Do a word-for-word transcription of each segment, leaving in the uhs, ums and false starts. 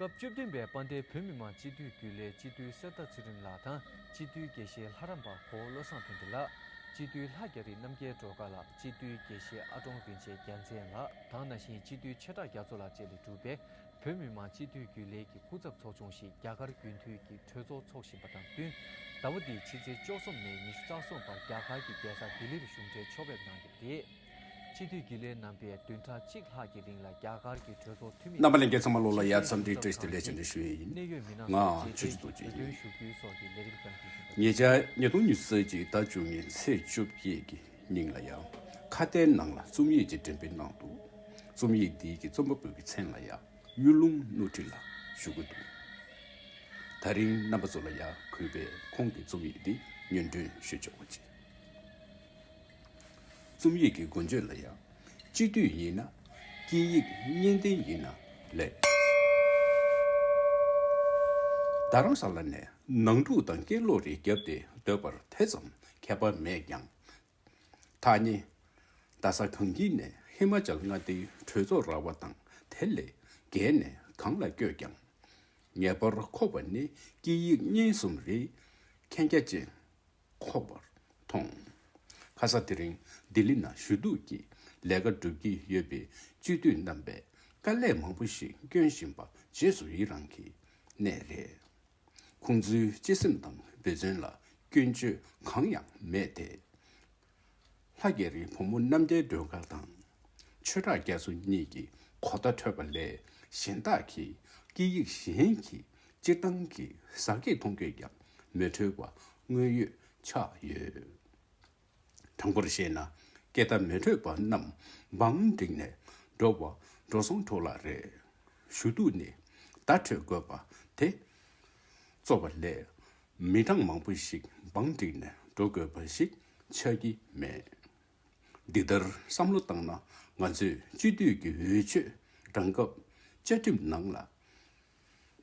སྐབས་བཅུ་བདུན་པའི་དཔལ་ལྡན་བོད་མི་མང་སྤྱི་འཐུས་རྒྱུན་ལས་སྤྱི་འཐུས་གསེར་རྟ་ཚེ་རིང་ལགས་དང་། སྤྱི་འཐུས་དགེ་བཤེས་ལྷ་རམས་པ་གོ་བོ་བློ་བཟང་ཕན་བདེ་ལགས། སྤྱི་འཐུས་ལྷ་རྒྱ་རི་རྣམ་རྒྱལ་སྒྲོལ་དཀར་ལགས། སྤྱི་འཐུས་དགེ་བཤེས་ཨ་ཀྲོང་རིན་ཆེན་རྒྱལ་མཚན་ལགས་དང་། ནང་བཞིན་སྤྱི་འཐུས་ཆེ་བྲག་རྒྱ་མཚོ་ལགས་བཅས་ལས་གྲུབ་པའི་བོད་མི་མང་སྤྱི་འཐུས་རྒྱུན་ལས་ཀྱི་སྐུ་ཚབ་ཚོགས་ཆུང་ཞིག་རྒྱ་གར་རྒྱུན་མཐུད་ཀྱི་གྲོས་ཚོགས་འཚོགས་བཞིན་པ་དང་བསྟུན། ཟླ་བ་འདིའི་ཕྱི་ཚེས་བཅུ་གསུམ་ནས་ཉི་ཤུ་རྩ་གསུམ་བར་རྒྱ་གར་གྱི་རྒྱལ་ས་ལྡི་ལིར་གཞུང་འབྲེལ་ཕྱོགས་ཕེབས་གནང་གི་རེད། སྤྱི་འཐུས་རྒྱུན་ལས་རྣམ་པས་བདུན་ཕྲག་གཅིག་ལྷག་གི་རིང་ལ་རྒྱ་གར་གྱི་གྲོས་ཚོགས་འཐུས་མི་རྣམ་པ་ལྷན་རྒྱས་ཚང་མ་ལོ་ལ་ཡ་འཚམས་འདྲི་བཀྲ་ཤིས་བདེ་ལེགས་བཅར་འདྲི་ཞུ་ཡི་ཡིན། ང་ཆོས་སྲིད་རྡོ་རྗེ་ཡིན། ཉེ་ཆར་ཉིས་སྟོང་ཉི་ཤུ་རྩ་གཅིག་ཟླ་བཅུ་གཉིས་ཚེས་བཅོ་བརྒྱད་ཀྱི་ཉིན་ལ་ཡང་ཁ་བརྡའི་ནང་ལ་རྩོམ་ཡིག་ཅིག་འགྲེམས་སྤེལ་གནང་འདུག་རྩོམ་ཡིག་འདིའི་གི་རྩོམ་པ་པོའི་གི་མཚན་ལ་ཡང་གཡུ་ལུང་དངོས་བྲིས་ལ་ཞུ་གི་འདུག་ད་རིང་རྣམ་པ་ཚོ་ལ་ཡང་གུས་པས་ཁོང་གི་རྩོམ་ཡིག་འདི་སྙན་སྒྲོན་ཞུ་ཆོག་པ་བྱེད། རྩོམ་ཡིག་གི་མགོ་བརྗོད་ལ་ཡང་། སྤྱི་འཐུས་ཡིན་ན། སྐད་ཡིག་གཉིས་ལྡན་ཡིན་ན་ལེགས། རྡ་རམ་ས་ལ་ནས་ནང་འཁྲུག་དང་སྐད་ལོག་རེ་བརྒྱབ་སྟེ་སྡོད་པར་དེ་ཙམ་ཁྱད་པར་མེད་ཀྱང་། ཐག་ཉེ། རྡ་ས་གངས་སྐྱིད་ནས་ཧི་མ་ཅལ་མངའ་སྡེའི་གྲོས་ཚོགས་ར་བ་དང་དེ་ལས་བརྒལ་ནས་གང་ལ་བསྐྱོད་ཀྱང་། ངེས་པར་ཁོག་པ་ནི་སྐད་ཡིག་གཉིས་གསུམ་རེ་མཁྱེན་རྒྱ་ཅན། ཁོག་པར་མཐོང་། ཁ་ས་དེ་རིང་ལྡི་ལི་ན་ཞུ་གཏུག་གི་ལས་ཀ་སྒྲུབ་ཀྱི་ཡོད་པའི་སྤྱི་འཐུས་རྣམ་པས་དཀའ་ལས་མང་པོ་ཞིག་བསྐྱོན་བཞིན་པ་རྗེས་སུ་ཡི་རང་གི་གནས་རེད། ཁོང་ཚོའི་གཅེས་སེམས་དང་འབད་བརྩོན་ལ་སྐྱོན་བརྗོད་གང་ཡང་མེད་དེ། ལྷ་རྒྱ་རིའི་བུ་མོ་རྣམ་རྒྱལ་སྒྲོལ་དཀར་དང་། ཆོས་གྲགས་རྒྱ་མཚོ་གཉིས་ཀྱིས་གོ་བརྡ་འཕྲོད་པ་ལས་གཞན་དག་གིས་སྐད་ཡིག་གཞན་གྱི་སྤྱིར་བཏང་གི་ཟ་སྐད་མཐོང་རྒྱུ་ཡང་མི་འཕྲོད་པ་དངོས་ཡོད་ཆགས་ཡོད། དྲང་པོར་བཤད་ན་སྐད་བརྡ་མི་འཕྲོད་པ་རྣམས་བང་བསྒྲིགས་ནས་འགྲོ་བ་འགྲོ་སོང་འཕྲོ་བརླག་རེད། ཞུ་གཏུག་ནི་བརྡ་འཕྲོད་དགོས་པ་དེ་གཙོ་བ་ལས་མི་གྲངས་མང་པོ་ཞིག་བང་བསྒྲིགས་ནས་འགྲོ་དགོས་པ་ཞིག་ཆགས་ཀྱི་མེད། འདི་ལྟར་བསམ་བློ་བཏང་ན་ང་ཚོས་སྤྱི་འཐུས་ཀྱི་འོས་ཆོས་བགྲང་སྐབས་བཅའ་ཁྲིམས་ནང་ལ་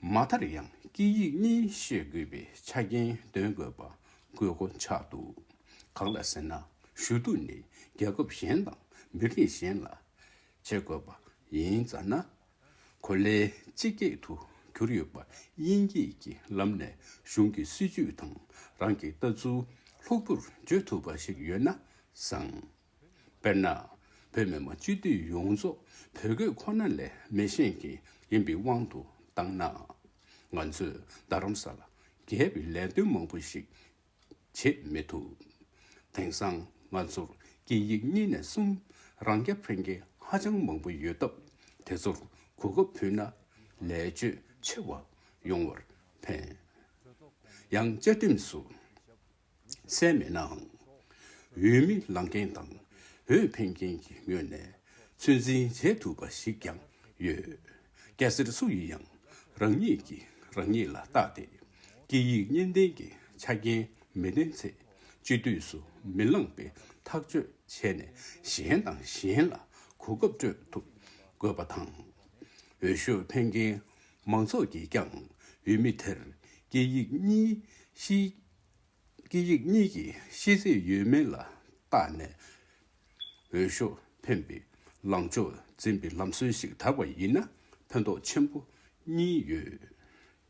མ་མཐར་ཡང་སྐད་ཡིག་གཉིས་ཤེས་དགོས་པའི་ཆ་རྐྱེན་འདོན་དགོས་པ་དགོས་མཁོ་ཆགས་འདུག་གང་ལ་ཟེར་ན་ཞུ་གཏུག་ནི་རྒྱལ་ཁབ་གཞན་དང་མི་རིགས་གཞན་ལ་བྱེད་དགོས་པ་ཡིན་ཙང་ན། གོ་ལའི་སྤྱི་སྐད་དུ་གྱུར་ཡོད་པ་དབྱིན་སྐད་ཀྱི་ལམ་ནས་གཞུང་གི་སྲིད་ཇུས་དང་རང་གི་ལྟ་ཚུལ་ལྷུག་པོར་བརྗོད་ཐུབ་པ་ཞིག་ཡོད་ན་བཟང་། དཔེར་ན། བོད་མི་མང་སྤྱི་འཐུས་ཡོངས་རྫོགས་བོད་སྐད་ཁོ་ན་ལས་མི་ཤེས་མཁན་ཡིན་པའི་དབང་དུ་བཏང་ན། ང་ཚོས་རྡ་རམ་ས་ལ་རྒྱས་པའི་ལས་དོན་མང་པོ་ཞིག་བྱེད་མི་ཐུབ། དེང་སང་ང་ཚོར་སྐད་ཡིག་གཉིས་ནས་གསུམ་རང་རྐྱ་འཕེན་མཁན་ཧ་ཅང་མང་པོ་ཡོད་སྟབས། དེ་ཚོར་གོ་སྐབས་ཕུལ་ན་ལས་ཕྱོད་ཆེ་བ་ཡོང་བར་ཕན། ཡང་བཅའ་ཁྲིམས་སུ་གསལ་མེད་ནའང་། འོས་མི་ལངས་མཁན་དང་འོས་འཕེན་མཁན་གྱི་ངོས་ནས་ཚོད་འཛིན་བྱེད་ཐུབ་པ་ཞིག་ཀྱང་ཡོད། སྐྱ་སེར་སུ་ཡིན་ཡང་རང་ཉིད་ཀྱིས་རང་ཉིད་ལ་བལྟས་ཏེ་སྐད་ཡིག་གཉིས་ལྡན་གྱི་ཆ་རྐྱེན་མི་ལྡན་ཚེ་སྤྱི་འཐུས་སུ་མི་ལངས་པའི་ཐག་གཅོད་བྱས་ནས་གཞན་དང་གཞན་ལ་གོ་སྐབས་སྤྲོད་ཐུབ་དགོས་པ་དང་། འོས་ཤོག་འཕེན་མཁན་མང་ཚོགས་ཀྱིས་ཀྱང་འོས་མི་དེར་སྐད་ཡིག་གཉིས་ཤེས། སྐད་ཡིག་གཉིས་ཀྱི་ཤེས་ཚད་ཡོད་མེད་ལ་བརྟགས་ནས་འོས་ཤོག་འཕེན་པའི་ལངས་ཕྱོགས་འཛིན་པའི་ལམ་སྲོལ་ཞིག་དར་བ་ཡིན་ན་ཕན་ཐོགས་ཆེན་པོ་གཉིས་ཡོད།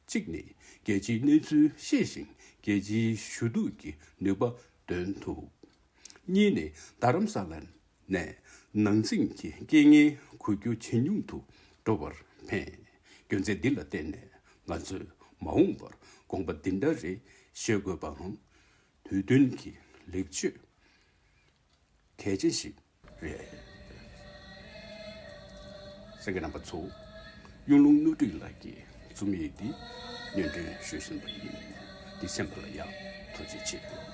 གཅིག་ནི་རྒྱལ་སྤྱིའི་གནས་ཚུལ་ཤེས་ཤིང་རྒྱལ་སྤྱིའི་ཞུ་གཏུག་གི་ནུས་པ་འདོན་ཐུབ། གཉིས་ནི་རྡ་རམ་ས་ལ་ནས་ནང་འཛིང་གི་རྐྱེན་ངན་གོ་རྒྱུ་ཇེ་ཉུང་དུ་འགྲོ་བར་ཕན། རྒྱུ་མཚན་འདི་ལ་བརྟེན་ནས་ང་ཚོས་མ་འོངས་པར་དགོངས་པ་འདི་འདྲ་རེ་བཞེས་དགོས་པའང་དུས་བསྟུན་གྱི་ལེགས་བཅོས་གལ་ཆེན་ཞིག་རེད། གསན་མཁན་རྣམ་པ་ཚོ། གཡུང་ལུང་དངོས་བྲིས་ལགས་ཀྱི་རྩོམ་ཡིག་འདི་སྙན་སྒྲོན་ཞུས་ཟིན་པ་ཡིན། འདི་གསན་པ་ལ་ཡང་ཐུགས་རྗེ་ཆེ།